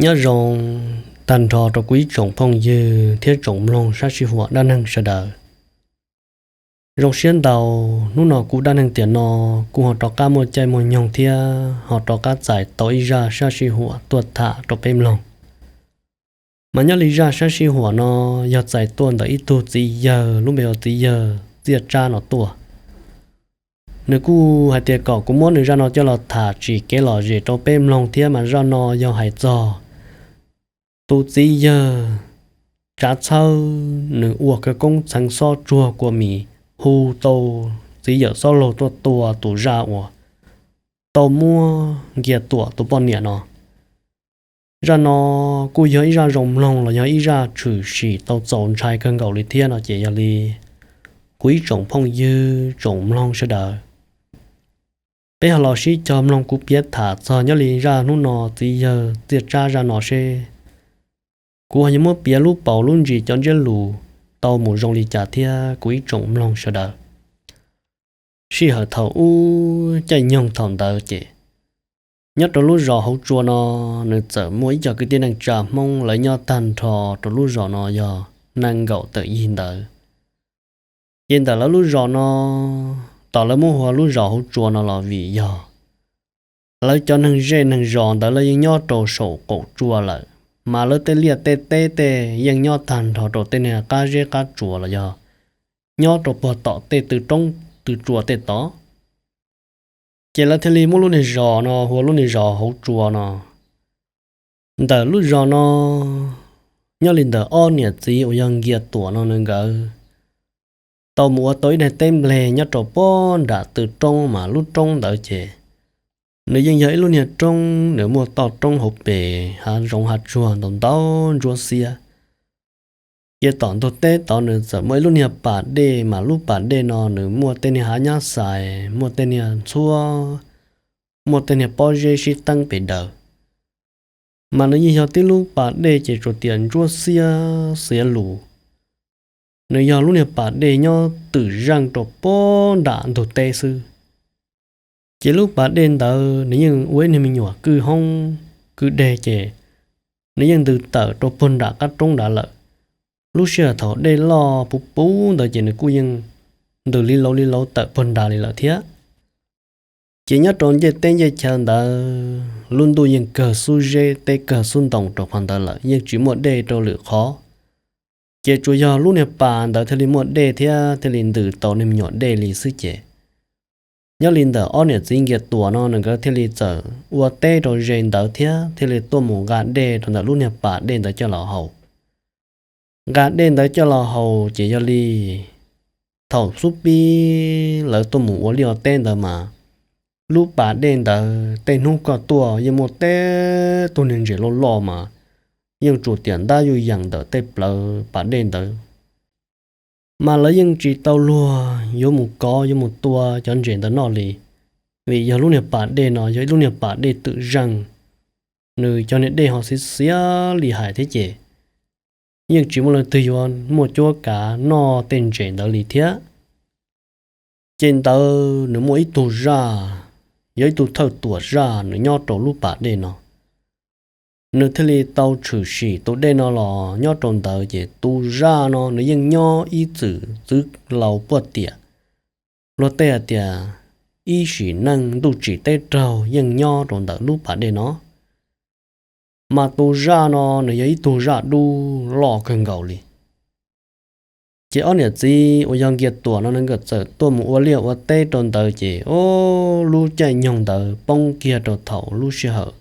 Nyob zoo tag nrho rau kuv ib tsoom phooj ywg thiab tsoom mloog sab sij huam dab neeg sawv daws. Zoo siab ntau, hnub no kuv dab neeg tiam no kuv ho rov qab muaj caij muaj nyoog thiab ho rov qab txais tau ib zaj sab sij huam tuaj tham rau peb mloog. Mas nyob li zaj sab sij huam no yog txais tuaj ntawm ib tug txiv yawg lub npe hu ua txiv yawg Txiaj Tsab no tuaj. Nws kuj hais tias kom kuv muab nws zaj no coj los tham tsim kev lom zem rau peb mloog thiab, mas zaj no yog hais txog tus txiv yawg Tsav Txhawb, nws ua khawv koob txheev xob tsuag kua mis, hu tau txiv yawm xob laug tuaj tua tus zaj uas tau muab Nkias Tuam tus poj niam no. Zaj no kuj yog ib zaj zoo mloog los yog ib zaj tshwm sim tau txaus ntshai kawg nkaus li thiab no ces yog li kuv ib tsoom phooj ywg tsoom mloog sawv daws, peb ho los sib cog mloog kuv piav tham txog nyob li zaj hnub no txiv yawg Txiaj Tsab zaj no seb kuv ho yuav muab piav lub paus lub ntsis cov ntsiab lus tau mus zoo li cas thiab kuv ib tsoom mloog sawv daws. Sij hawm thaum ub caij nyoog thaum ntawd ces nyob rau lub zos Hauv Tsua no, nws txawm muaj ib co kwv tij neej tsa Hmoob lawv nyob tag nrho rau lub zos no yog nees nkaum tawm yig ntawd. Ces ntawm lawv lub zos no, tom lawv muab hu ua lub zos Hauv Tsua no los vim yog lawv cov neeg zej neeg zos ntawd lawv yeej nyob rau saum qaum tsua lawm, mas lawv tej liaj tej teb tej yeej nyob tag nrho rau tej niag qab zeb qab tsuas los yog nyob rau puag tom tej tw roob tw tsua tej tod. Ces lawv thiaj li muab lub niag zos no hu ua lub niag zos Hauv Tsua no. Ntawm lub zos no, nyob li ntawm ob niam txiv uas yog Nkias Tuam no nws nkawd tau mus ua tau ib daim teb npleg nyob rau puag nram tw roob, mas lub roob ntawd ces nws yeej yog ib lub niag roob, nws muaj toj roob hauv pes hav zoov hav tsuag ntau ntau ntsuab xiab. Ces tom ntug teb tod nws txawm muaj ib lub niag pas dej, mas lub pas dej no nws muaj tej niag hav nyab xais, muaj tej niag ntxhuab, muaj tej niag pob zeb sib teeb pes daws. Mas nws yeej yog tib lub pas dej ces tsuas tias ntsuab xiab xiav lus. Nws yog lub niag pas dej nyob twm zeej rau puag nram ntug teb xwb. Ces lub pas dej ntawd nws yeej ua ib niag me nyuam kwj hoob kwj deg ces nws yeej ntws tawm rau puag nram qab roob nrad lawm. Lub sij hawm thaum dej loj puv puv ntawd ces nws kuj yeej ntws li lauv li lauv tawm puag nrad li lawm thiab. Ces nyob rau ncej teb ncej chaw ntawd lub ntuj yeej kawg xub zeb teb kawg xub ntoo rau qhov ntawd lawm, yeej tsis muaj dej rau lwm qhov. Ces tsuas yog lub niag pas ntawd thiaj li muaj dej thiab thiaj li ntws tau niag me nyuam dej li xwb ces nyob li ntawm ob niam txiv Nkias Tuam no nws nkawd thiaj li txawm ua teb rau ze ntawd thiab thiaj li tuaj mus nqa dej rau ntawm lub niag pas dej ntawd coj los haus. Nqa dej ntawd coj los haus ces yog li thaum xub pib lawv tuaj mus ua liaj ua teb ntawd mas lub pas dej ntawd tej hnub koj tuaj yeej muaj teb tug niag ntses loj loj mas yeej tsuas tiam ntab yuj yees ntawm tej plawv pas dej ntawd. Mas lawv yeej tsis tau luag yuav mus kov yuav mus tua cov ntses ntawd noj li, vim yog lub niag pas dej no yog ib lub niag pas dej twm zeej, nws cov niag dej ho xiav xiav li hais thiab ces yeej tsis muaj leej twg yuav muaj cuab kav noj tej ntses ntawd li thiab. Ces ntawd nws muaj ib tug zaj, yog ib tug thawj tuam zaj nws nyob rau lub pas dej no. Nws thiaj li tau tshwm sim tus dej no los nyob rau ntawd ces tus zaj no nws yeej nyob ib txwm txwv laus puag tiam, luag tej hais tias ib sim neej ntuj tsim teb raug yeej nyob rau ntawm lub pas dej no. Mas tus zaj no nws yog ib tug zaj dub loj kawg nkaus li. Ces ob niam txiv uas yog Nkias Tuam no nws nkawd txawm tuaj mus ua liaj ua teb rau ntawd ces o, lub caij nyoog ntawd poob kiag rau thaum lub sij hawm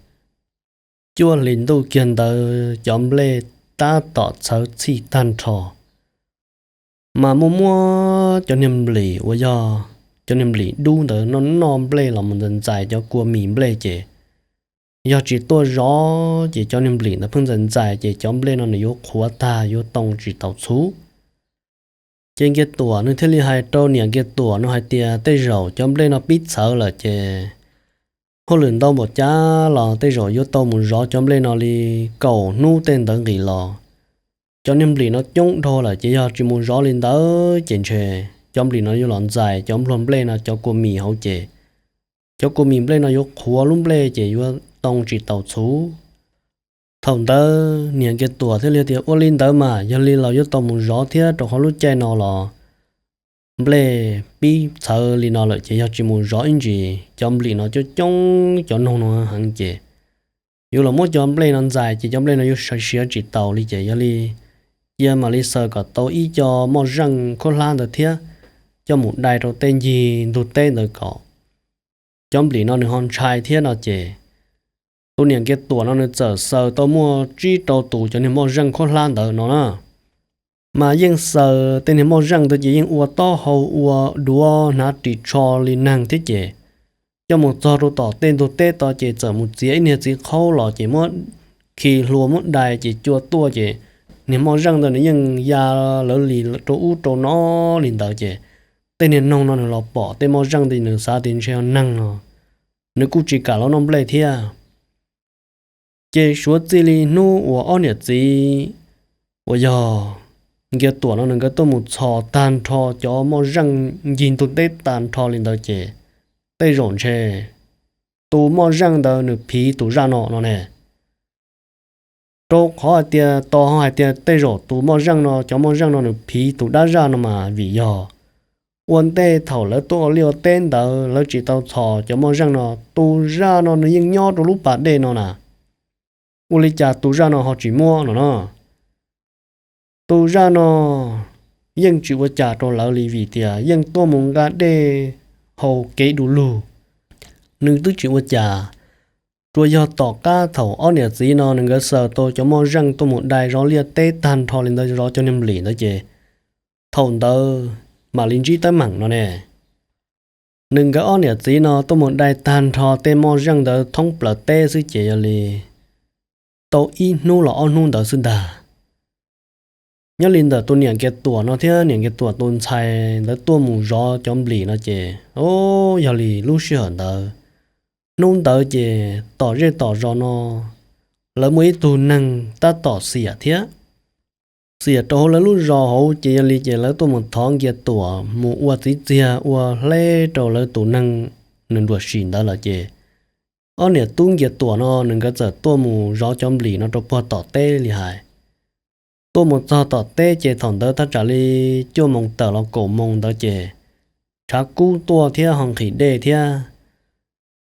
cuaj hlis ntuj kiag ntawd cov nplej tab tom txhawv txhij tag nrho. Mas muaj muab cov niag nplim uas yog cov niag nplim dub ntawd noj noj nplej los mus ntxais ntxais cov kua mis nplej ces yog tsis tuaj zov ces cov niag nplim ntawd pheej ntxais ntxais ces cov nplej no nws yuav qhuav tag yuav too tsis tau txhuv. Ces Nkias Tuam nws thiaj li hais rau niam Nkias Tuam no hais tias tej zaum cov nplej no pib txhawv lawm ces hauj lwm ntau npaum cas los tej zaum yuav tau mus zov cov nplej no li kaum hnub tej ntawd nqis los. Cov niag nplim no coob dhau lawm ces yog tsis mus zov li ntawd ces ntshe cov nplim no yuav los ntxais cov npluag nplej no cov kua mis hauv ces cov kua mis nplej no yuav qhuav lub nplej ces yuav too tsis tau txhuv. Thaum ntawd niam Nkiag Tuam thiaj li tias, Ua li ntawd mas yog li los yuav tau mus zov thiab, rau qhov lub caij no los nplej pib txhawv li no lawm ces yog tsis mus zov ib ntsis cov nplim no coob coob, cov noog no heev ces yuav los muab cov nplej no ntxais ces cov nplej no yuav siav tsis taus li ces yog li cia mam li xaws kom tau ib co moj zeej khuab hlab ntawd thiab, coj mus dai rau tej ncig ntug teb ntawd kom cov nplim no nws ho ntshai thiab no ces tus niam Nkiag Tuam no nws txawm xaws tau muaj tsib rau tus cov niag moj zeej khuab hlab ntawd no na. Mas yeej xaws tej niag moj zeej ntawd ces yeej ua taub hau ua duav hnav ris tsho li neeg thiab ces coj mus txog rau tom tej ntug teb tod ces txawm mus txiav ib niag txiv qhaub los ces muab khi hlua muab dai ces cua tuaj ces niag moj zeej ntawd nws yeej ya lawv li rau ub rau no li ntawd ces tej niag noog no nws los pom tej moj zeej ntawd nws xav tias ntshe yog neeg no, nws kuj tsis kam los noj nplej thiab. Ces suav txij li hnub uas ob niam txiv uas yog Nkiag Tuam no nws nkawd tuaj mus txhos tag nrho cov moj zeej ncig ntug teb tag nrho li ntawd ces tej zaum ntshe tus moj zeej ntawd nws phiv tus zaj no no ne. Rau qhov hais tias tos hais tias tej zaum tus moj zeej no, cov moj zeej no nws phiv tus dab zaj no mas vim yog ua ntej thaum lawv tuaj ua liaj ua teb ntawd lawv tsis tau txhos cov moj zeej no, tus zaj no nws yeej nyob rau lub pas dej no na. Ua li cas tus zaj no ho tsis muab no no? Tus zaj no yeej tsis ua cas rau lawv li vim tias yeej tuaj mus nqa dej haus kev du lug, nws twb tsis ua cas. Tsuas yog tom qab thaum ob niam txiv no nws nkawd xaws tau cov moj zeej tuaj mus dai zov liaj teb tag nrho li ntawd, zov cov niag nplim ntawd ces thaum ntawd mam li ntsib teeb meem no ne. Nws nkawd ob niam txiv no tuaj mus dai tag nrho tej moj zeej ntawd thoob plaws teb xwb ces yog li tau ib hnub los ob hnub ntawd xwb ntag. Nyob li ntawm tus niam Nkiag Tuam no thiab niam Nkiag Tuam tus ntxhais ntawd tuaj mus zov cov nplim no ces, o, yog li lub sij hawm ntawd, hnub ntawd ces tom zej tom zos no lawv muaj ib tug neeg tab tom xiam thiab. Xiam rau hauv lawv lub zos hauv ces yog li ces lawv tuaj mus thov Nkiag Tuam mus ua txiv txiag ua hleb rau lawv tus neeg nws nruam sim ntawd lawm ces ob niam tub Nkiag Tuam no nws nkawd txawm tuaj mus zov cov nplim no rau puag tom teb li hais. Tuaj mus txog tom teb ces thaum ntawd thaj tsam li cuaj moos tawm los kaum moos ntawd ces tshav kub tuaj thiab ho nqhis dej thiab.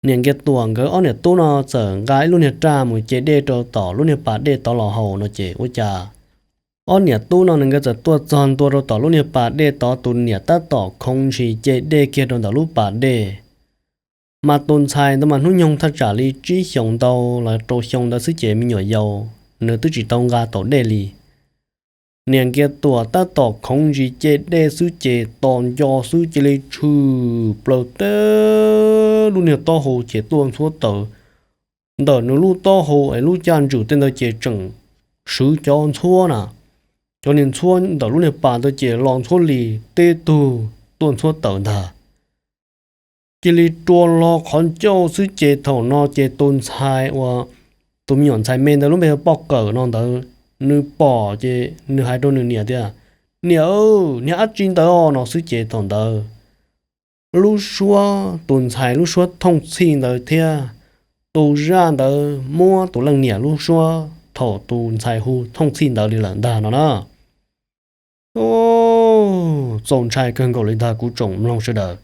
Niam Nkiag Tuam nkawd ob niam tub no txawm nqa ib lub niag raj mus ce dej rau tom lub niag pas dej tod los haus no ces ua cas ob niam tub no nws nkawd txawm tuaj txog ntua rau tom lub niag pas dej tod, tus niam tab tom khoov ntshis ce dej kiag rau ntawm lub pas dej. Mas tus ntxhais ntawd mas hnub nyoog thaj tsam li tsib xyoos ntau los rau xyoo ntawd xwb ces me nyuam yaus, nws twb tsis tau nqa taus dej li. Niam Nkiag Tuam tab tom khoov ntshis ce dej xwb ces tos nco xwb cia li tshwm plaws teb lub niag taub hau ces tuaj ntxhuab taws ntawm nws lub taub hau es lub caj ntswm tej ntawd ces tseem swv cov ntxhuab na. Cov niag ntxhuab ntawm lub niag pas ntawd ces los ntxhuab lis teb tug tuaj ntxhuab taws ntag. Cia li rua hlo qhov ncauj xwb ces thaum no ces tus ntxhais uas, tus me nyuam ntxhais me ntawd lub npe hu Poj Kawm no ntawd, nws pom ces nws hais rau nws niam tias, Niam, niag dab tsi ntawd os? No xwb ces thaum ntawd lub suab, tus ntxhais lub suab thooj txhij ntawd thiab tus zaj ntawd muab tus leej niam lub suab thaum tus ntxhais hu thooj txhij ntawd li lawm ntag no na. Txaus ntshai kawg nkaus li ntag kuv tsoom mloog sawv daws.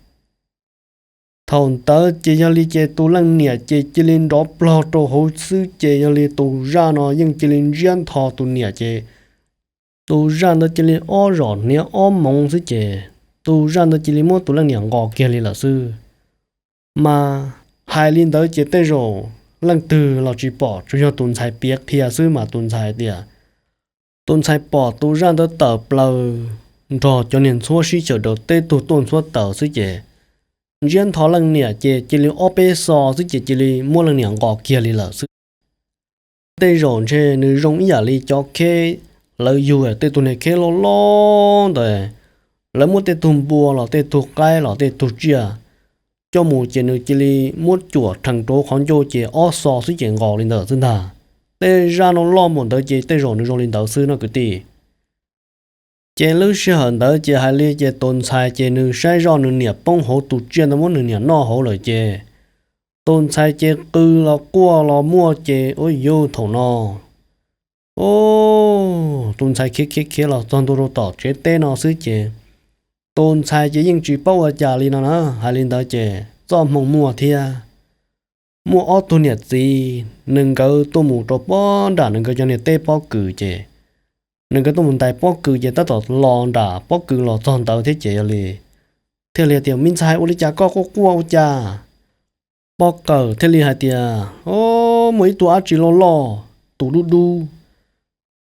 Thaum ntawd ces yog li ces tus leej niam ces cia li nrov plog rau hauv xwb ces yog li tus zaj no yeej cia li ntsiab ntho tus niam ces tus zaj ntawd cia li ob zom hniav ob moov xwb ces tus zaj ntawd cia li muab tus leej niam nqos kiag li lawm xwb. Mas hais li ntawd ces tej zaum leej twg los tsis pom, tsuas yog tus ntxhais piav qhia xwb mas tus ntxhais tias, tus ntxhais pom tus zaj ntawd tawm plaws nrog cov niag ntxhuab sib xyaw daws teb tug tuaj ntxhuab taws xwb ces ntsiab ntho leej niam ces cia li ob peb xo xwb ces cia li muab leej niam nqos kiag li lawm xwb. Tej zaum ntshe nws zoo ib yam li cov kheb, lawv yug tej tug niag kheb loj loj ntawd, lawv muab tej tug npua los tej tug qaib los tej tug tsiaj coj mus ces nws cia li muab cuam rhees rau qhov ncauj ces ob xo xwb ces nqos li ntawd xwb ntag. Tej zaj no loj npaum ntawd ces tej zaum nws zoo li ntawd xwb no kwv tij. Ces lub sij hawm ntawd ces hais li ces tus ntxhais ces nws saib zoj nws niam poob hauv tus tsiaj ntawd muab nws niam noj hauv lawm ces tus ntxhais ces qw los quaj los muaj ces ua yus thaum no Os, tus ntxhais khiav khiav khiav los txog ntua rau tom tsev teb no xwb ces tus ntxhais ces yeej tsis paub ua cas li no na. Hais li ntawd ces txoj hmoo muaj thiab, muaj ob tug niam txiv nws nkawd tuaj mus rau pob nram nws nkawd cov niag teb pob kws ces nws nkawd tuaj mus ntais pob kws ces tab tom los nram pob kws los txog ntawd thiab ces yog li thiaj li tias, Me ntxhais, ua li cas koj quaj quaj ua cas? Poj kawm thiaj li hais tias, Os, muaj ib tug dab tsi loj loj, tus dub dub.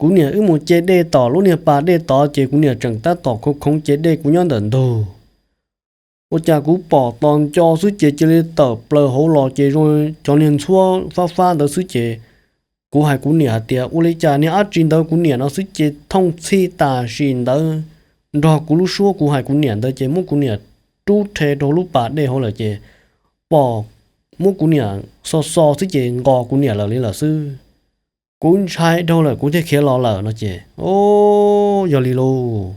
Kuv niam wb mus ce dej tom lub niag pas dej tod ces kuv niam tseem tab tom khoov khoov ce dej kuv nyob ntawm ntug. Ua cas kuv pom tos nco xwb ces cia li tawm plaws hauv los ces zoo cov niag ntxhuab fab fab ntawd xwb ces kuv hais kuv niam hais tias, Ua li cas niag dab tsi ntawd? Kuv niam no xwb ces thooj txhij tam sim ntawd nrog kuv lub suab, kuv hais kuv niam ntawd ces muab kuv niam rub rhe rau lub pas dej hauv lawm ces pom muab kuv niam xo xo xwb ces nqos kuv niam lawm li lawm xwb. Kuv ntshai dhau lawm kuv thiaj khiav los lawm no ces, Os, yog li lauj.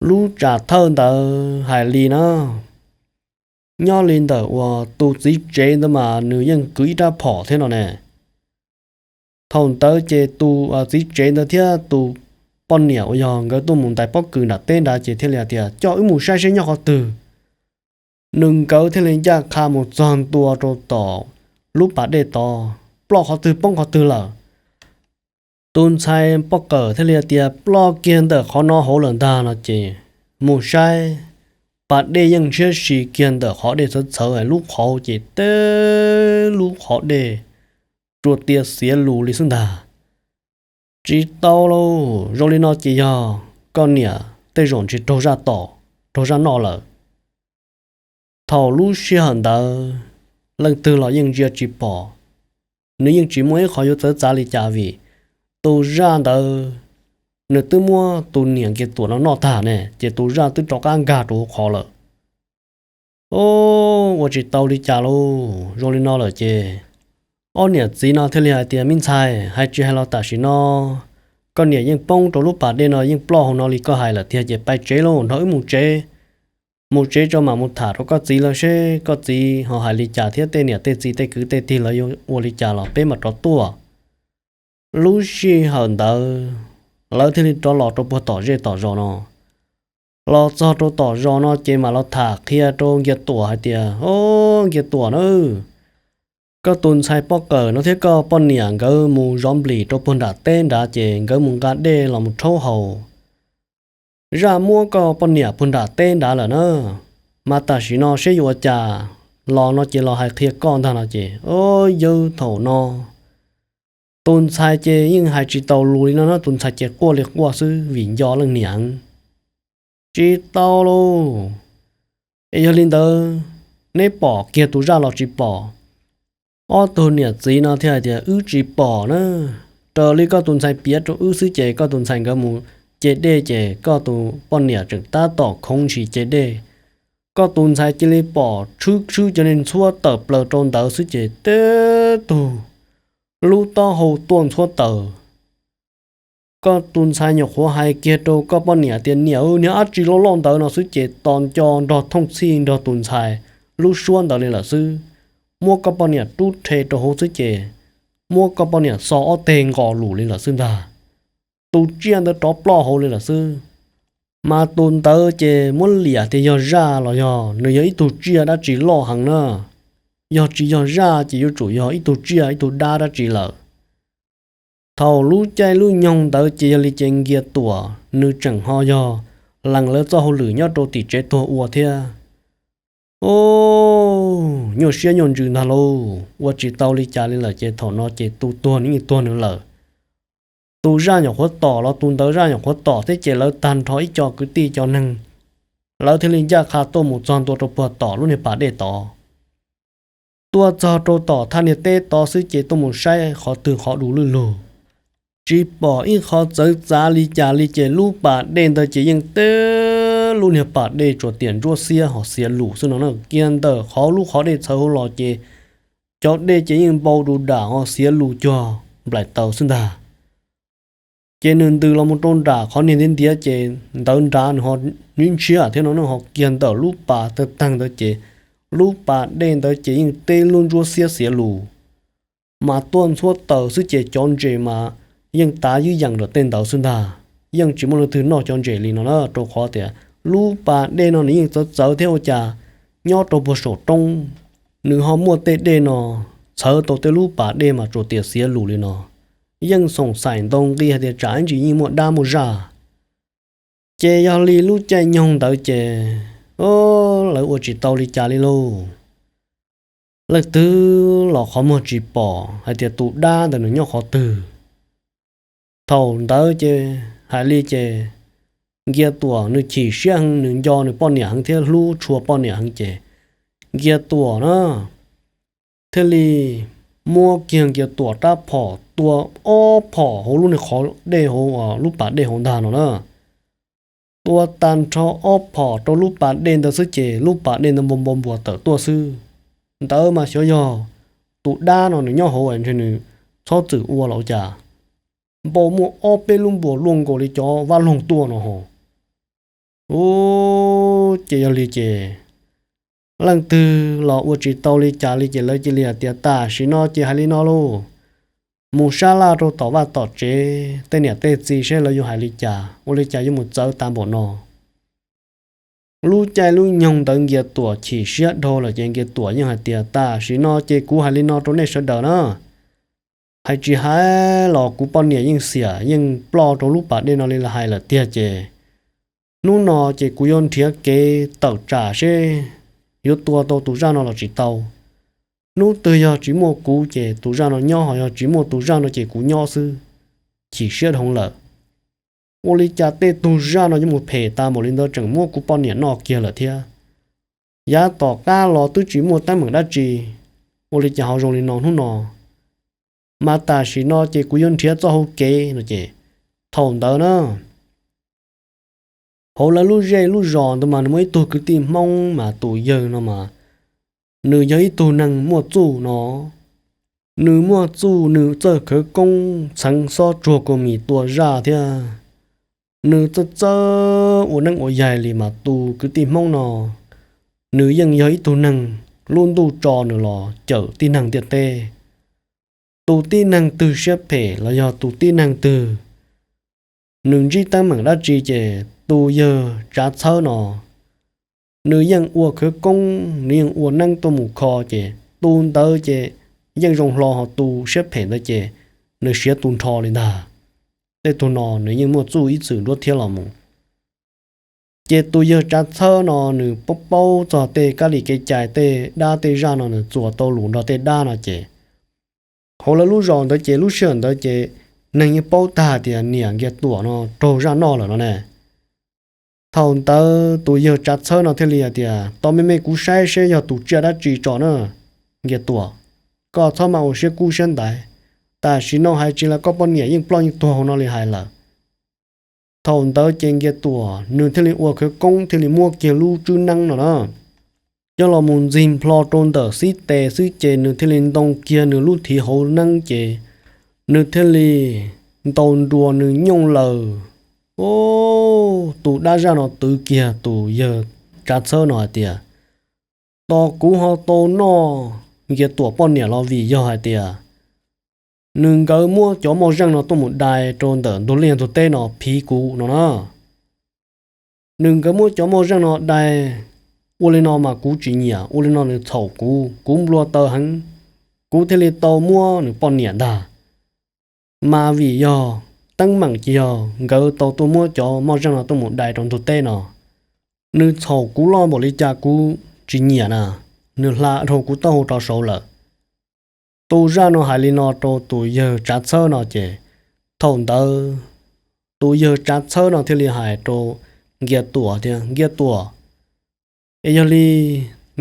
Lub tsam thawj ntawd hais li na, nyob li ntawm uas tus txiv tsev ntawd mas nws yeej kwv ib rab phom thiab no ne. Thaum ntawd ces tus txiv tsev ntawd thiab tus poj niam uas yog nkawd tuaj mus ntais pob kws nram teb nrad ces thiaj li hais tias, Coj wb mus saib seb nyob qhov twg. Nws nkawd thiaj li ncaj qha mus txog ntua rau tom lub pas dej tod, ploj qhov twg poob qhov twg lawm. Tus ntxhais poj kawm thiaj li hais tias, Ploj kiag ntawm qhov no hauv lawm ntag no ces mus saib, pas dej yeej ntshiab si kiag ntawm qhov dej txhawv txhawv, lub qhov ces teb lub qhov dej tsuas tias xiav lus li xwb ntag. Tsis tau lauj, zoo li no ces yog koj niam tej zaum ntshe raug zaj tom, raug zaj noj lawm. Thaum lub sij hawm ntawd leej twg los yeej ntsia tsis pom, nws yeej tsis muaj ib qho yuav txawv txav li cas vim tus zaj ntawd nws twb muab tus niam Nkiag Tuam no noj tag ne ces tus zaj twb rov qab nkag rau hauv qhov lawm. Os, ua tsis tau li cas lauj, zoo li no lawm ces ob niam txiv no thiaj li hais tias, Me ntxhais, hais tsis hais los tam sim no koj niam yeej poob rau lub pas dej no yeej ploj hauv no li koj hais lawm tiag ces pais tsev lauj, nrog wb mus tsev. Mus tsev tso mam mus tham rau koj txiv lawv seb koj txiv ho hais li cas thiab tej niam tej txiv tej kwv tej tij lawv yuav ua li cas los peb mam rov tuaj. Lub sij hawm ntawd lawv thiaj li rov los rau puag tom zej tom zos no. Los txog rau tom zos no ces mam los tham qhia rau Nkiag Tuam hais tias, Os, Nkiag Tuam na, koj tus ntxhais poj kawm no thiab koj poj niam nkawd mus zov nplis rau puag nram teb nrad ces nkawd mus nqa dej los mus rhaub haus. Zaj muab koj poj niam puag nram teb nrad lawm na, mas tam sim no seb yuav ua cas, los no ces los hais qhia koj ntag no ces, o, yawg thaum no tus ntxhais ces yeej hais tsis tau lus li no na, tus ntxhais ces quaj li quaj xwb vim nco leej niam. Tsis tau lauj, es yog li ntawd neb pom kiag tus zaj los tsis pom? Ob tug niam txiv no thiaj hais tias, Wb tsis pom na, raws li koj tus ntxhais piav rau wb xwb ces koj tus ntxhais nkawd mus ce dej ces koj tus poj niam tseem tab tom khoov ntshis ce dej. Koj tus ntxhais cia li pom tshwb tshwb cov niag ntxhuab tawm plaws rau ntawd xwb ces teb tug lub taub hau tuaj ntxhuab taws. Koj tus ntxhais nyuam qhuav hais kiag rau koj poj niam tias, Niam, niag dab tsi loj loj ntawd no xwb ces tos nco nrog thooj txhij nrog tus ntxhais lub suab ntawd li lawm xwb. Muab koj poj niam rub rhe rau hauv xwb ces muab koj poj niam xo ob teg nqos lus li lawm xwb ntag. Tus tsiaj ntawd rov ploj hauv li lawm xwb. Mas tus ntawd ces muab liam tias yog zaj los yog nws yog ib tug tsiaj dab tsi loj heev na. Yog tsis yog zaj ces yuav tsum yog ib tug tsiaj ib tug dab dab tsi lawm. Thaum lub caij lub nyoog ntawd ces yog li ces Nkiag Tuam nws tseem ho yog lees lawv txoj hauj lwm nyob rau tim tsev tuag ua thiab. O, nyuaj siab nyuaj ntsws ntag lauj, ua tsis tau li cas li lawm ces thaum no ces tus tuag nws yeej tuag nws lawm. Tus zaj nyuam qhuav tom los tus ntawd zaj nyuam qhuav tom thiab ces lawv tag nrho ib co kwv tij cov neeg, lawv thiaj li ncaj qha tuaj mus txog ntua rau puag tom lub niag pas dej tod. Tuaj txog rau tom thaj niag teb tod xwb ces tuaj mus saib qhov twg qhov du lwj lug. Tsis pom ib qho txawv txav li cas li ces lub pas dej ntawd ces yeej teb lub niag pas dej tsuas tiam ntsuab xiab ho xiav lus xwb no na. Kiag ntawm qhov lub qhov dej txhawv hauv los ces cov dej ces yeej npau du dam ho xiav lus cuag nplaim taws xwb ntag. Ces nws ntws los mus rau nram qhov niag ntiav ntiav ces ntawd nrad nws ho ntshiab thiab no na, ho kiag ntawm lub pas tawg tag ntawd ces lub pas dej ntawd ces yeej teb lub ntsuab xiab xiav lus. Mas tuaj ntxhuab taws xwb ces cov ntses mas yeej tav ywj yeem rau tej ntawd xwb ntag. Yeej tsis muaj leej twg noj cov ntses li no na, rau qhov tias lub pas dej no nws yeej txawv txawv thiab ua cas nyob rau puag saum roob, nws ho muaj tej dej no txhawv tau tej lub pas dej mas tsuas tias xiav lus li no. Yeej xoom xaim ntau nqi hais tias tsam ib ntsis yeej muaj dab muaj zaj. Ces yog li lub caij nyoog ntawd ces lawv ua tsis tau li cas li lauj. Leej twg los qhov muag tsis pom hais tias tus dab ntawd nws nyob qhov twg. Thaum ntawd ces hais li ces Nkias Tuam nws chim siab heev, nws nco nws poj niam heev thiab hlub tshua poj niam heev ces Nkias Tuam na thiaj li muab kiag Nkias Tuam rab phom tua ob phom hauv lub niag qhov dej hauv, lub pas dej hauv ntag no na. Tua tag nrho ob phom rau lub pas dej ntawd xwb ces lub pas dej ntawd npau npau npuas tawm tuaj xwb. Ntawd mas xyov yog tus dab no nws nyob hauv ntshe nws txhob txwm ua los ua cas, npau muaj ob peb lub npuas luaj nkaus li cov vaj loog tuaj no ho. Ub, ces yog li ces leej twg los ua tsis tau li cas li ces lawv cia li hais tias tam sim no ces hais li no lauj, mus sab laj rau tom vaj tom tsev tej niam tej txiv seb lawv yuav hais li cas, ua li cas yuav mus txawv tas npaum no. Lub caij lub nyoog ntawd Nkias Tuam chim siab dhau lawm ces Nkias Tuam yeej hais tias tam sim no ces kuv hais li no rau nej sawv daws na, hais tsis hais los kuv poj niam yeej xiam yeej ploj rau lub pas dej no li hais lawm tiag ces hnub no ces kuv yuav nrhiav kev tawm tsam seb yuav tua tau tus zaj no los tsis tau. Hnub twg yog tsis muaj kuv ces tus zaj no nyob, ho yog tsis muaj tus zaj no ces kuv nyob xwb. Chim siab dhau lawm, ua li cas tej tug zaj no yuav mus phem tas npaum li ntawd, tseem muab kuv poj niam noj kiag lawm thiab. Yav tom qab los twb tsis muaj teeb meem dab tsi, ua li cas ho zoo li no hnub no. Mas tam sim no ces kuv yuav nrhiav txoj hau kev no ces thaum ntawd na hauv lawv lub zej lub zos ntawd mas nws muaj ib tug kwv tij Hmoob mas tus yawg no mas nws yog ib tug neeg muaj txuj no. Nws muaj txuj, nws txawj khawv koob, txheev xob tsuag kua mis tua zaj thiab. Nws txawj txawj ua neeb ua yaig li mas tus kwv tij Hmoob no nws yeej yog ib tug neeg lub ntuj tso nws los cawm tib neeg ntiaj teb. Tus tib neeg twg siab phem los yog tus tib neeg twg nws ntsib teeb meem dab tsi ces tus yawg Tsav Txhawb no nws yeej ua khawv koob, nws yeej ua neeb tuaj mus kho ces tus ntawd ces yeej zoo hlo, ho tus siab phem ntawd ces nws siav tu nrho li ntag. Tej tug no nws yeej muaj txuj ib txwm nruab thiab los mus. Ces tus yawg Tsav Txhawb no nws paub paub txog tej kab li kev cai tej dab tej zaj no, nws txuas tau lus nrog tej dab no ces hauv lawv lub zos ntawd ces lub sij hawm ntawd ces neeg yeej paub tag tias niam Nkias Tuam no raug zaj noj lawm no ne. Thaum ntawd tus yawg Tsav Txhawb no thiaj li hais tias, tau me me kuv saib seb yog tus tsiaj dab tsi tso na, Nkias Tuam. Koj txhob mas ua siab kub siab ntaiv, tam sim no hais tsis los koj poj niam yeej ploj yeej tuag hauv no li hais lawm. Thaum ntawd ces Nkias Tuam nws thiaj li ua khawv koob thiaj li muab kiag lub tswb neeb no na coj los mus ntxig nplho rau ntawm xib tes xwb ces nws thiaj li ntoo kiag nws lub thiv hauv neeb ces nws thiaj li ntaus nruas nws nyooj lawm. Tus dab zaj no twv kiag tus yawg Tsav Txhawb no hais tias, tos kuv ho tau noj Nkias Tuam poj niam los vim yog hais tias nws nkawd muab cov moj zeej no tuaj mus dai rau ntawm ntug liaj ntug teb no phiv kuv no na. Nws nkawd muab cov moj zeej no dai, ua li no mas kuv tsis nyiam, ua li no nws txhaum kuv, kuv nplua taw heev, kuv thiaj li tau muab nws poj niam ntag. Mas vim yog teeb meem ces yog nkawd tau tuaj muab cov moj zeej no tuaj mus dai rau ntug teb no, nws txhaum kuv loj npaum li cas kuv tsis nyiam na, nws hla dhau kuv taub hau rov saud lawm. Tus zaj no hais li no rau tus yawg Tsav Txhawb no ces thaum ntawd tus yawg Tsav Txhawb no thiaj li hais rau Nkias Tuam tias, Nkias Tuam, es yog li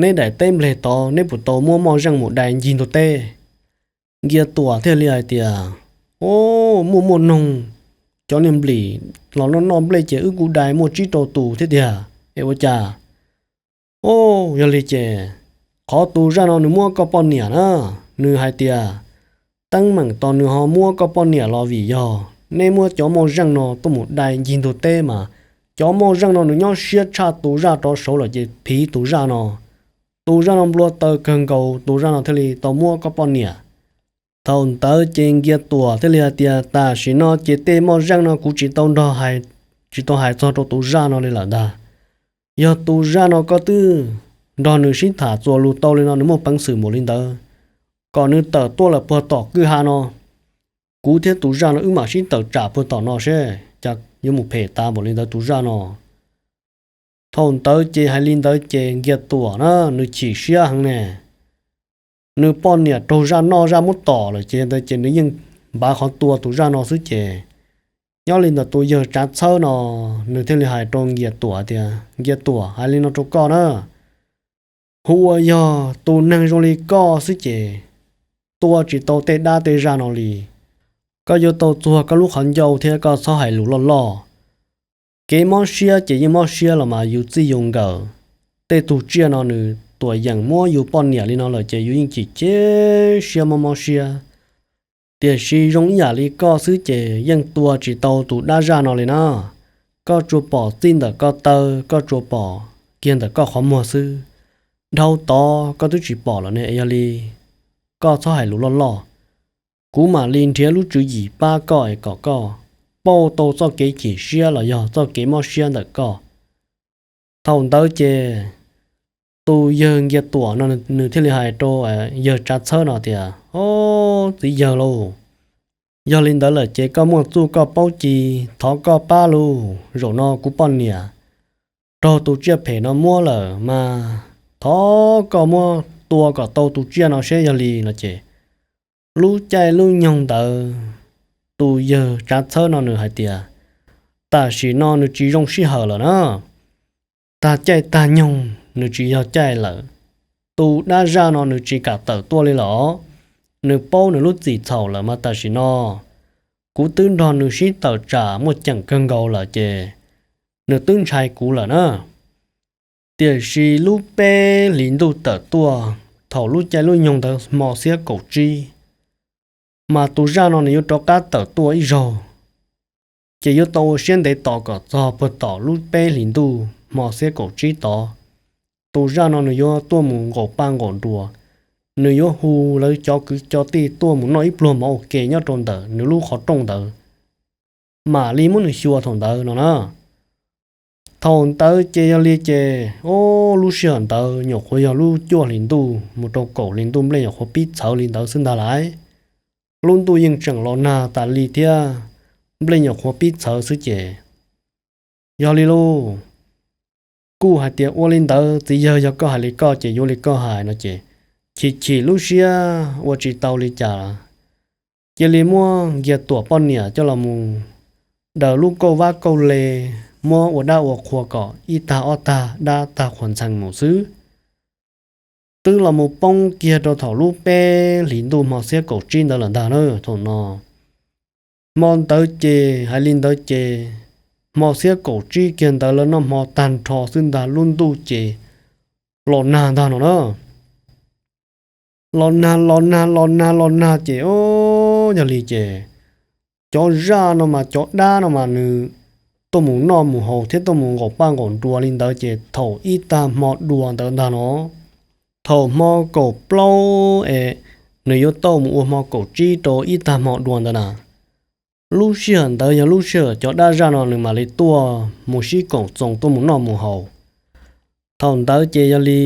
neb daim teb npleg tod neb puas tau muab moj zeej mus dai ncig ntug teb? Nkias Tuam thiaj li hais tias, o, muaj muaj noog, cov niag nplim los noj noj nplej ces wb kuj dai muaj tsib rau tus thiab tiag, es ua cas? O, yog li ces qhov tus zaj no nws muab koj poj niam na, nws hais tias teeb meem tos nws ho muab koj poj niam los vim yog neb muab cov moj zeej no tuaj mus dai ncig ntug teb mas cov moj zeej no nws nyob siab tshaj tus zaj rov saud lawm ces phiv tus zaj no. Tus zaj no nplua taw kawg nkaus, tus zaj no thiaj li tau muab koj poj niam. Thaum ntawd ces Nkias Tuam thiaj li hais tias, Tam sim no ces tej moj zeej no kuv tsis tau nrog hais, tsis tau hais txog rau tus zaj no li lawm ntag. Yog tus zaj no koj twb nrog nws sib tham txuas lus tau li no, nws muaj peev xwm npaum li ntawd, kom nws tawm tuaj lawm puag tom kwj ha no, kuv thiab tus zaj no wb mam sib tawm tsam puag tom no seb cas yuav mus phem tas npaum li ntawd tus zaj no. Thaum ntawd ces hais li ntawd ces Nkias Tuam na nws chim siab heev ne. Nws poj niam raug zaj noj zaj muab tom lawm ces ntawd ces nws yeej npav qhov tua tus zaj no xwb ces, nyob li ntawd tus yawg Tsav Txhawb no nws thiaj li hais rau Nkias Tuam tias, Nkias Tuam, hais li no rau koj na, hu ua yog tus neeg zoo li koj xwb ces tua tsis tau tej dab tej zaj no li. Koj yuav tau txuag koj lub qhov ncauj thiab koj txhob hais lus loj loj. Kev mob siab ces yeej mob siab los mas yus txij yus nkawm. Tej tug tsiaj no nws tuam yeem muab yus poj niam li no lawm ces yus yeej chim chim siab mob mob siab. Tiam sis zoo ib yam li koj xwb ces yeej tua tsis tau tus dab zaj no li na. Koj tsuas pom txij ntawm koj taw, koj tsuas pom kiag ntawm koj qhov muag xwb. Dhau tod koj twb tsis pom lawm ne, yog li koj txhob hais lus loj loj. Kuv mam li nrhiav lub tswv yim pab koj es kom koj pauj tau txoj kev chim siab los yog txoj kev mob siab ntawm koj. Thaum ntawd ces tus yawg Nkias Tuam no nws thiaj li hais rau yawg Tsav Txhawb no tias, O, txiv yawg lauj, yog li ntawd lawm ces koj muaj txuj koj paub ci, thov koj pab lauj. Zaum no kuv poj niam raug tus tsiaj phem no muab lawm mas thov koj muab tua kom tau tus tsiaj no seb yog li no ces lub caij lub nyoog ntawd tus yawg Tsav Txhawb no nws hais tias, Tam sim no nws tsis zoo sij hawm lawm na. Tag caij tag nyoog nws tsis yog caij lawm. Tus dab zaj no nws tsis kam tawm tuaj li lawm. Nws paub nws lub txim txhaum lawm mas tam sim no kuv twb nrog nws sib tawm tsam muaj ceem kawg nkaus lawm ces nws twb ntshai kuv lawm na. Tiam sis lub peb hlis ntuj tawm tuaj thaum lub caij lub nyoog ntawd hmo xiab kaum tsib, mas tus zaj no nws yuav rov qab tawm tuaj ib zaug, ces yuav tau ua siab ntev tos kom txog puag tom lub peb hlis ntuj hmo xiab kaum tsib tod. Tus zaj no nws yuav tuaj mus nqaum paj nqaum nruas, nws yuav hu lawv cov kwv cov tij tuaj mus noj ib pluag mov ua ke nyob rau ntawm nws lub qhov rooj ntawd, mam li muab nws xyuas thaum ntawd no na. Thaum ntawd ces yog li ces, o, lub sij hawm ntawd nyuam qhuav yog lub cuaj hlis ntuj mus rau kaum hlis ntuj, nplej nyuam qhuav pib txhawv li ntawd xwb ntag lauj. Lub ntuj yeej tseem los nag tas li thiab, nplej nyuam qhuav pib txhawv xwb ces, yog li lauj, kuj hais tias ua li ntawd txiv yawg, yog koj hais li koj ces yuav li koj hais no ces, chim chim lub siab ua tsis tau li cas, cia li muab Nkias Tuam poj niam coj los mus daws lub kauj vab kauj le, muab ua dab ua qhua kom ib tag ob tag dab tag qhuas ntxhees mus xwb. Twb los mus poob kiag rau thaum lub peb hlis ntuj hmo xiab kaum tsib ntawd lawm ntag na. Thaum no hmo ntawd ces hais li ntawd ces, hmo xiab kaum tsib kiag ntawd lawv noj hmo tag nrho xwb ntag, lub ntuj ces los nag ntag no na. Los nag los nag los nag los nag ces, o, yog li ces cov zaj no mas cov dab no mas nws tuaj mus noj mus haus thiab tuaj mus nqaum paj nqaum nruas li ntawd ces thaum ib tag hmo dua ntawd ntag no, thaum hmo kaum plaub es nws yuav tau mus ua hmo kaum tsib rau ib tag hmo dua ntawd na, lub sij hawm ntawd yog lub sij hawm cov dab zaj no nws mam li tuaj mus sib koom txoos tuaj mus noj mus haus. Thaum ntawd ces yog li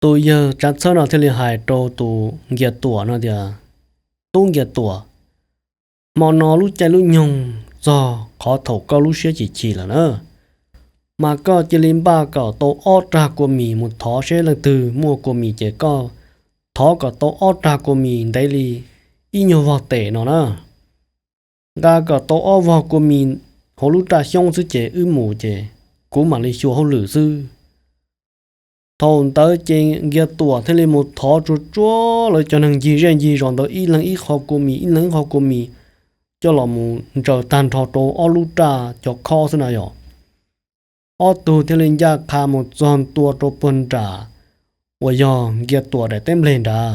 tus yawg Tsav Txhawb no thiaj li hais rau tus Nkias Tuam no tias, Tub Nkias Tuam, hmo no lub caij lub nyoog txog qhov thaum koj lub siab chim chim lawm na, mas koj cia li npaj kom tau ob rag kua mis mus thov seb leej twg muaj kua mis ces koj thov kom tau ob rag kua mis ntev li ib nyuag vog tes no na. Nqa kom tau ob vog kua mis hauv lub raj xyoob xwb ces wb mus ces kuv mam li xyuas hauj lwm xwb. Thaum ntawd ces Nkias Tuam thiaj li mus thov tsuag tsuag lawv cov neeg ncig zej ncig zos ntawd ib leeg ib qho kua mis ib leeg ib qho kua mis coj los mus ntsaws tag nrho rau ob lub raj cov khob xwb na yom. Ob tug thiaj li ncaj qha mus txog ntua rau puag nram uas yog Nkias Tuam daim teb npleg nrad.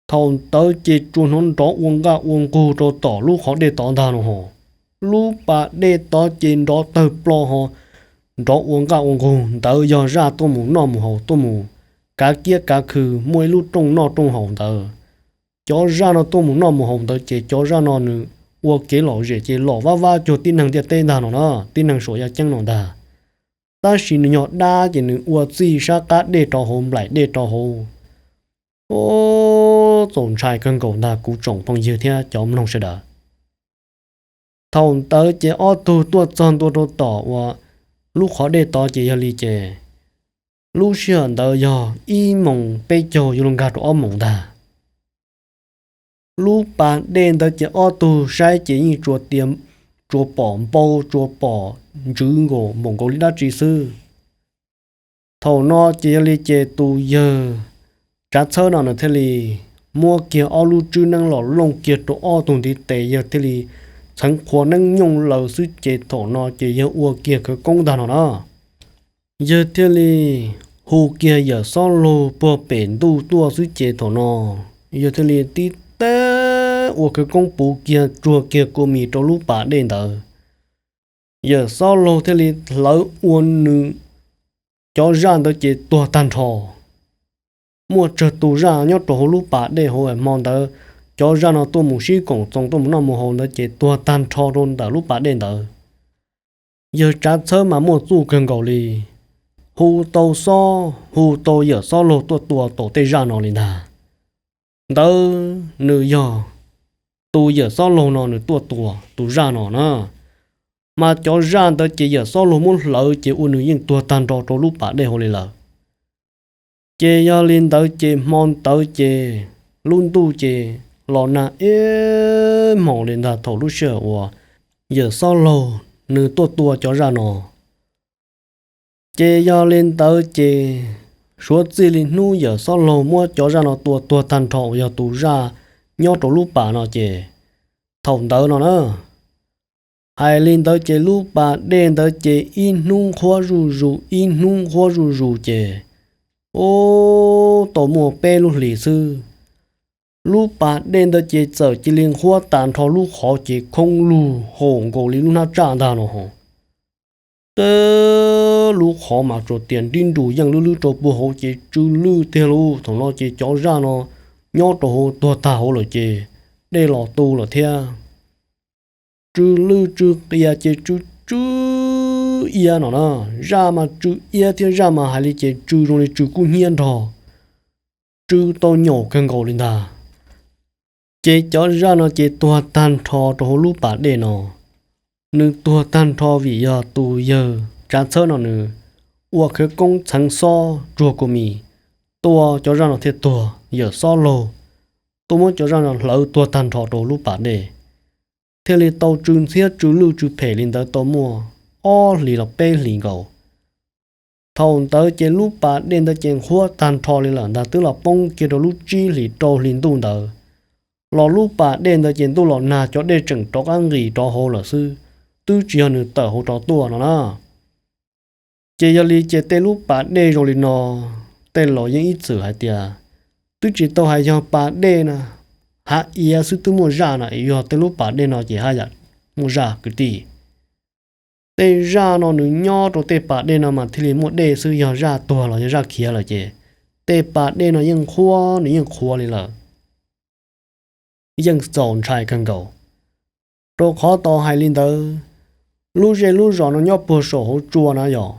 Thaum ntawd ces tsuas hnov nrov ua nqaj ua nqug rau tom lub qhov dej tod ntag no ho. Lub pas dej tod ces nrov tawg plo ho, nrov ua nqaj ua nqug ntawd yog zaj tuaj mus noj mus haus tuaj mus kav kiab kav khw muaj ib lub rooj noj rooj haus ntawd. cov zaj no tuaj mus noj mus haus ntawd ces cov zaj no nws ua kev lom zem ces lom vab vab cuag tib neeg ntiaj teb ntag no na, tib neeg suam yaj ceeb no ntag. Tab sis nws yog dab ces nws ua txij sab qab dej rau hauv, nplaim dej rau hauv. Ub, txaus ntshai kawg nkaus ntag kuv tsoom phooj ywg thiab cov mloog sawv daws. Thaum ntawd ces ob tug tuaj txog ntua rau tom uas lub qhov dej tod ces yog li ces lub sij hawm ntawd yog ib moos peb caug yuav luag nkag rau ob moos ntag. Lub pas dej ntawd ces ob tug saib ces yeej tsuas tias tsuas pom npau tsuas pom ntswv nkaus npaum nkaus li dab tsi xwb. Thaum no ces yog li ces tus yawg Tsav Txhawb no nws thiaj li muab kiag ob lub tswb neeb los looj kiag rau ob tug ntiv tes, yawg thiaj li txheev qhua neeb nyooj laws xwb ces thaum no ces yawg ua kiag khawv koob ntag no na. Yawg thiaj li hu kiag Yawm Xob Laug puag pem ntuj tuaj xwb ces thaum no yawg thiaj li tib teb ua khawv koob puv kiag tsuag kiag kua mis rau lub pas dej ntawd. Yawm Xob Laug thiaj li hlawv ua nws cov zaj ntawd ces tuag tag nrho. Muaj tsawg tus zaj nyob rau hauv lub pas dej hauv hmo ntawd, cov zaj no tuaj mus sib koom txoos tuaj mus noj mus haus ntawd ces tuag tag nrho rau ntawm lub pas dej ntawd. Yawg Tsav Txhawb mas muaj txuj kawg nkaus li, hu tau Xob, hu tau Yawm Xob Laug tuaj tua tau tej zaj no li ntag. Ntawd nws yog tus Yawm Xob Laug no nws tuaj tua tus zaj no na, mas cov zaj ntawd ces Yawm Xob Laug muab hlawv ces ua nws yeej tuag tag nrho rau lub pas dej hauv li lawm. Ces yog li ntawd ces hmo ntawd ces lub ntuj ces los nag ib hmos li ntag thaum lub sij hawm uas Yawm Xob Laug nws tuaj tua cov zaj no. Ces yog li ntawd ces suav txij li hnub Yawm Xob Laug muab cov zaj no tua tuag tag nrho uas yog tus zaj nyob rau lub pas no ces thaum ntawd no na, hais li ntawd ces lub pas dej ntawd ces ib hnub nqhuab zuj zus ib hnub nqhuab zuj zus ces, ub, tau muaj peb lub hlis xwb, lub pas dej ntawd ces txawm cia li nqhuab tag nrho lub qhov ces khoob lug haum nkaus li lub hnab tsaj ntag no. Lub qhov mas tsuas tias nrib nrus yeej lub lub rau puag hauv ces tsw lwj tiag lauj. Thaum no ces cov zaj no nyob rau hauv tuag tag hauv lawm ces dej los tu lawm thiab. Tsw lwj tsw qias ces tsw tsw iab no na, zaj mas tsw iab thiab zaj mas hais li ces tsw zoo li tsw kub hnyiab nrog, tsw tau nyaum kawg nkaus li ntag. Ces cov zaj no ces tuag tag nrho rau hauv lub pas dej no. Nws tuag tag nrho vim yog tus yawg Tsav Txhawb no nws ua khawv koob txheev xob tsuag kua mis, tua cov zaj no thiaj tuag. Yawm Xob Laug tuaj muab cov zaj no hlawv tuag tag nrho rau lub pas dej, thiaj li tau tsw ntxhiab tsw lwj tsw phem li ntawd tau muaj ob hlis los peb hlis nkaus. Thaum ntawd ces lub pas dej ntawd ces nqhuab tag nrho li lawm ntag, twb los poob kiag rau lub tsib hlis rau hli ntuj ntawd. Los lub pas dej ntawd ces ntuj los nag cov dej tseem rov qab nqis rov hauv lawm xwb, twb tsis yog nws tawm hauv rov tuaj no na. Ces yog li ces tej lub pas dej zoo li no, tej laus yeej ib txwm hais tias twb tsis tau hais yog pas dej na, hav iav xwb twb muaj zaj no, yog tej lub pas dej no ces haj yam muaj zaj kwv tij. Tej zaj no nws nyob rau tej pas dej no mas thiaj li muaj dej xwb, yog zaj tuag los yog zaj khiav lawm ces tej pas dej no yeej nqhuab, nws yeej qhuav li lawm. Yeej txaus ntshai kawg nkaus, rau qhov tau hais li ntawd, lub zej lub zos no nyob puag saum hauv tsua na yom,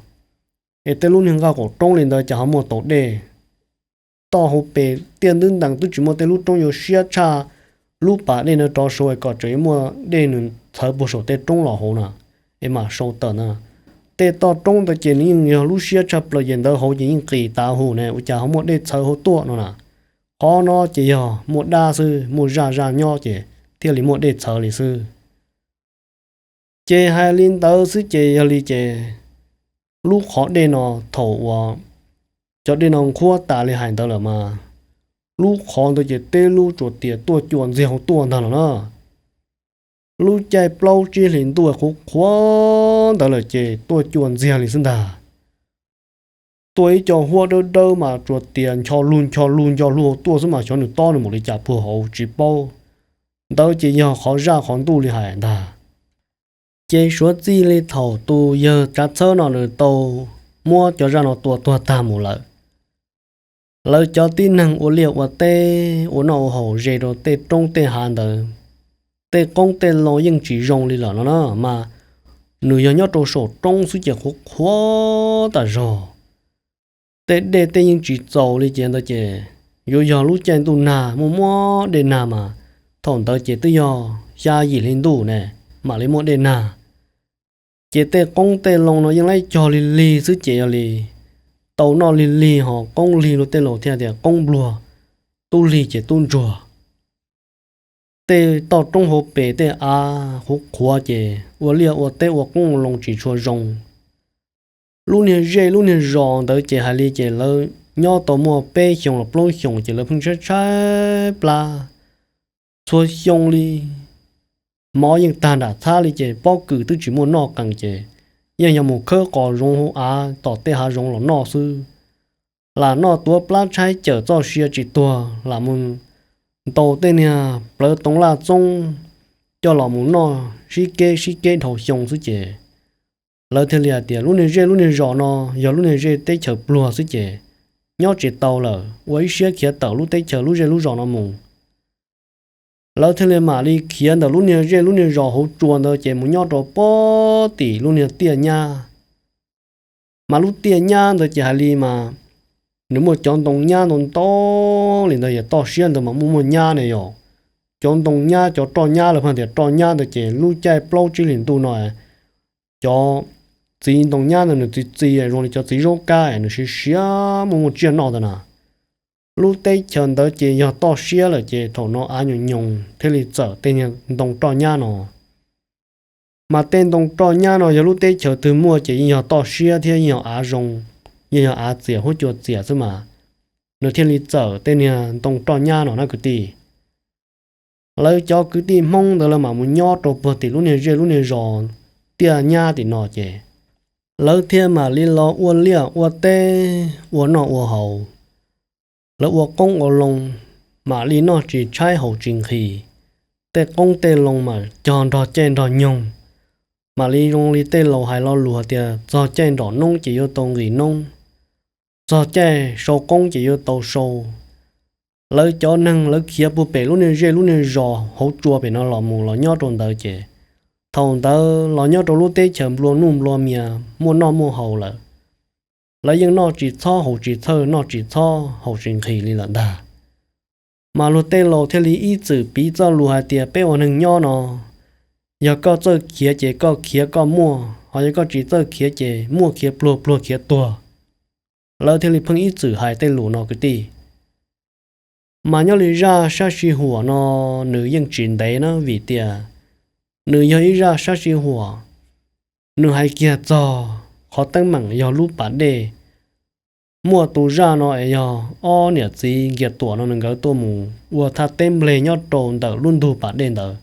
es tej lub niag nqaj qaum roob li ntawd ces ho muaj tau dej. Toj hauv pes tiaj ntub ntees twb tsis muaj tej lub roob yuav siab tshaj lub pas dej ntawd rov sau es kom tseem yuav muaj dej nws txhawv puag saum tej roob los hauv na, es mam sau tawm na. Tej toj roob ntawd ces nws yeej yog lub siab tshaj plaws ces ntawd hauv ces yeej qis tav hu ne, ua cas ho muaj dej txhawv hauv tuaj no na. Qhov no ces yog muaj dab xwb, muaj zaj zaj nyob ces thiaj li muaj dej txhawv li xwb. Ces hais li ntawd xwb ces yog li ces lub qhov dej no, thaum uas cov dej no nqhuab tas li hais ntawd lawm mas lub qhov ntawd ces teb lub tsuas tias tuaj cua ntxiag hauv tuaj ntag los na. Lub caij plaub tsib hlis ntuj qhuav qhuav ntawd lawm ces tuaj cua ntxiag li xwb ntag. Tuaj ib co huab dawb dawb mas tsuas tias ncho lug ncho lug ncho lug hauv tuaj xwb mas xyov nws tob nws mus li cas puag hauv tsis paub. Ntawd ces yog qhov zaj qhov ntuj li hais ntag. Ces suav txij li thaum tus yawg Tsav Txhawb no nws tau muab cov zaj no tua tuag tag mus lawm, Lawv cov tib neeg ua liaj ua teb ua noj ua haus ze rau tej roob tej hav ntawd, tej qoob tej loo yeej tsis zoo li lawm no na, mas nws yog nyob rau saum roob xwb ces qhuav qhuav tas zog. Tej dej tej yeej tsis txaus li ces ntawd ces yuav yog lub caij ntuj nag muaj muaj dej nag mas thaum ntawd ces twb yog xya yim hli ntuj ne, mam li muaj dej nag. Ces tej qoob tej loo no yeej laib cog lig lig xwb ces yog li tau noj lig lig ho qoob lig, luag tej laus thiaj tias qoob npluag, tub lig ces tub ntsuag. Tej toj roob hauv pes tej av qhuav qhuav ces ua liaj ua teb ua qoob ua loo tsis tshua zoo. Lub niag zej lub niag zos ntawd ces hais li ces lawv nyob tau muaj peb xyoos los plaub xyoos ces lawv pheej tshaib tshaib plab txhua xyoo li. Mov yeej tag nram txhab li ces pob kws twb tsis muaj noj qees ces yeej yog mus khawb qos zoov hauv av tom tej hav zoov los noj xwb. Lam noj tuav plab tshaib cawm txoj sia tsis tuag, lam mus ntaus tej niag plawv toov laj txoob coj los mus noj sib keb sib keb dhau xyoo xwb ces lawv thiaj li hais tias lub niag zej lub niag zos no yog lub niag zej teb chaws pluag xwb ces nyob tsis tau lawm, ua ib siab khiav tawm lub teb chaws lub zej lub zos no mus. Lawv thiaj li mam li khiav ntawm lub niag zej lub niag zos hauv tsua ntawd ces mus nyob rau pob tim lub niag tiaj nyab. Mas lub tiaj nyab ntawd ces hais li mas nws muaj cov ntoo nyab ntau ntau li ntawd, yog toj siab ntawd mas muaj muaj nyab ne yom. Cov ntoo nyab cov roj nyab lawv pheej tias roj nyab ntawd ces lub caij plaub tsib hlis ntuj no cov txiv ntoo nyab ntawd nws txi txi zoo li cov txiv zaub kab nws siav siav muaj muaj tsiaj noj ntawd na. Lub teb chaws ntawd ces yog toj siab lawm ces thaum no av nyoos nyoos thiaj li txawm tej niag ntoo roj nyab no. Mas tej ntoo roj nyab no yog lub teb chaws twg muaj ces yeej yog toj siab thiab yeej yog av zoo, yeej yog av txias huab cua txias xwb mas nws thiaj li txawm tej niag ntoo roj nyab no na kwv tij. Lawv cov kwv tij Hmoob ntawd lawv mam mus nyob rau puag tim lub niag zej lub niag zos tiaj nyab tim no ces lawv thiaj mam li los ua liaj ua teb ua noj ua haus. Lawv ua qoob ua loo, mam li noj tsis tshaib haus tsis nqhis, tej qoob tej loo mas cog nrog caij nrog nyoog. Mam li zoo li tej laus hais lo lus hais tias txog caij nrom noob ces yuav tau nqis noob, txog caij sau qoob ces yuav tau sau. Lawv cov neeg lawv khiav puag pem lub niag zej lub niag zos hauv tsua pem no los mus los nyob rau ntawd ces thaum ntawd los nyob rau lub teb chaws nplua nuj nplua mias muaj noj muaj haus lawm. Lawv yeej noj tsis txhob haus tsis txhawj, noj tsis txhob haus tsis nqhis li lawm ntag. Mas luag tej laus thiaj li ib txwm piv txoj lus hais tias peb ua neeg nyob no, yog koj txawj khiav ces koj khiav koj muaj, ho yog koj tsis txawj khiav ces muaj khiav pluag pluag khiav tuag. Lawv thiaj li pheej ib txwm hais tej lus no kwv tij. Mas nyob li zaj sab sij huam no nws yeej tsis ntev na vim tias nws yog ib zaj sab sij huam, nws hais kiag txog qhov teeb meem yog lub pas dej. Muaj tus zaj no es yog ob niam txiv Nkias Tuam no nws nkawd tuaj mus ua thaj teb nplej nyob rau ntawm lub ntug pas dej ntawd.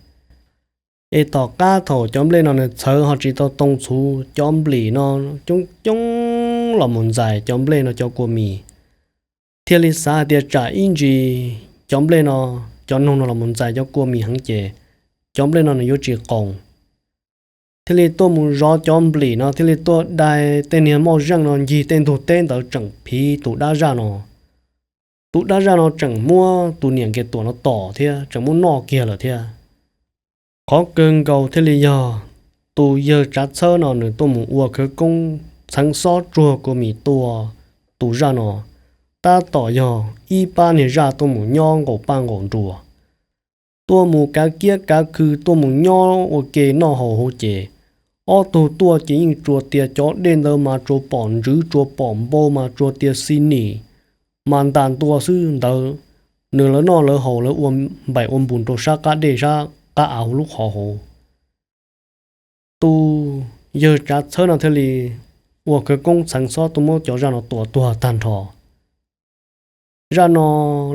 Es tom qab thaum cov nplej no nws txhawv ho tsis tau too txhuv, cov nplim no coob coob los mus ntxais cov nplej no cov kua mis, thiaj li xav hais tias tsam ib ntsis cov nplej no, cov noog no los mus ntxais cov kua mis heev ces cov nplej no nws yuav tsis qoos. Thiaj li tuaj mus zov cov nplim no, thiaj li tuaj dai tej niag moj zeej no ncig tej ntug teb ntawd tseem phiv tus dab zaj no. Tus dab zaj no tseem muab tus niam Nkias Tuam no tom thiab tseem muab noj kiag lawm thiab. Qhov kawg nkaus thiaj li yog tus yawg Tsav Txhawb no nws tuaj mus ua khawv koob txheev xob tsuag kua mis tua tus zaj no, tab tom yog ib pab niag zaj tuaj mus nyob nqaum paj nqaum nruas, tuaj mus kav kiab kav khw, tuaj mus nyob ua ke noj haus huv ces ob tug tuaj ces yeej tsuas tias cov dej ntawd mas tsuas pom ntswv tsuas pom npau mas tsuas tias xi nim mas ntas ntua xwb ntawd. Nws lawv noj lawv haus lawv ua npaim ua npus rau sab qab dej sab qab av huv lub qhov hauv. Tus yawg Tsav Txhawb no thiaj li ua khawv koob txheev xob tuaj muab cov zaj no tua tuag tag nrho. Zaj no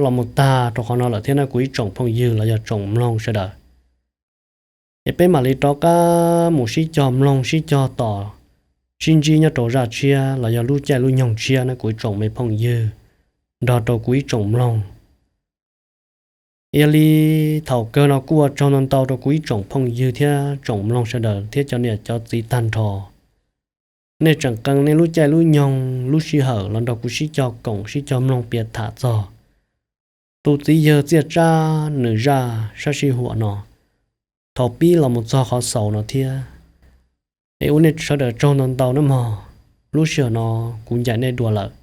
los mus tag rau qhov no lawm thiab na kuv ib tsoom phooj ywg los yog tsoom mloog sawv daws. Es peb mam li rov qab mus sib cog mloog sib cog tos, sib ntsib nyob rau zaj tshiab los yog lub caij lub nyoog tshiab na kuv ib tsoom me phooj ywg nrog rau kuv ib tsoom mloog. Yog li thaum kawg no kuj ua tsaug ntau ntau rau kuv ib tsoom phooj ywg thiab tsoom mloog sawv daws thiab cov niam cov txiv tag nrho. nej tseem qee nej lub caij lub nyoog lub sij hawm los nrog kuv sib cog koom sib cog mloog piav tham txog tus txiv yawg Txiaj Tsab nws zaj sab sij huam no thaum pib los mus txog qhov xaus no thiab. Es ua nej sawv daws tsaug ntau ntau nawb mog. Lub sij hawm no kuv ncaim nej dua lawm.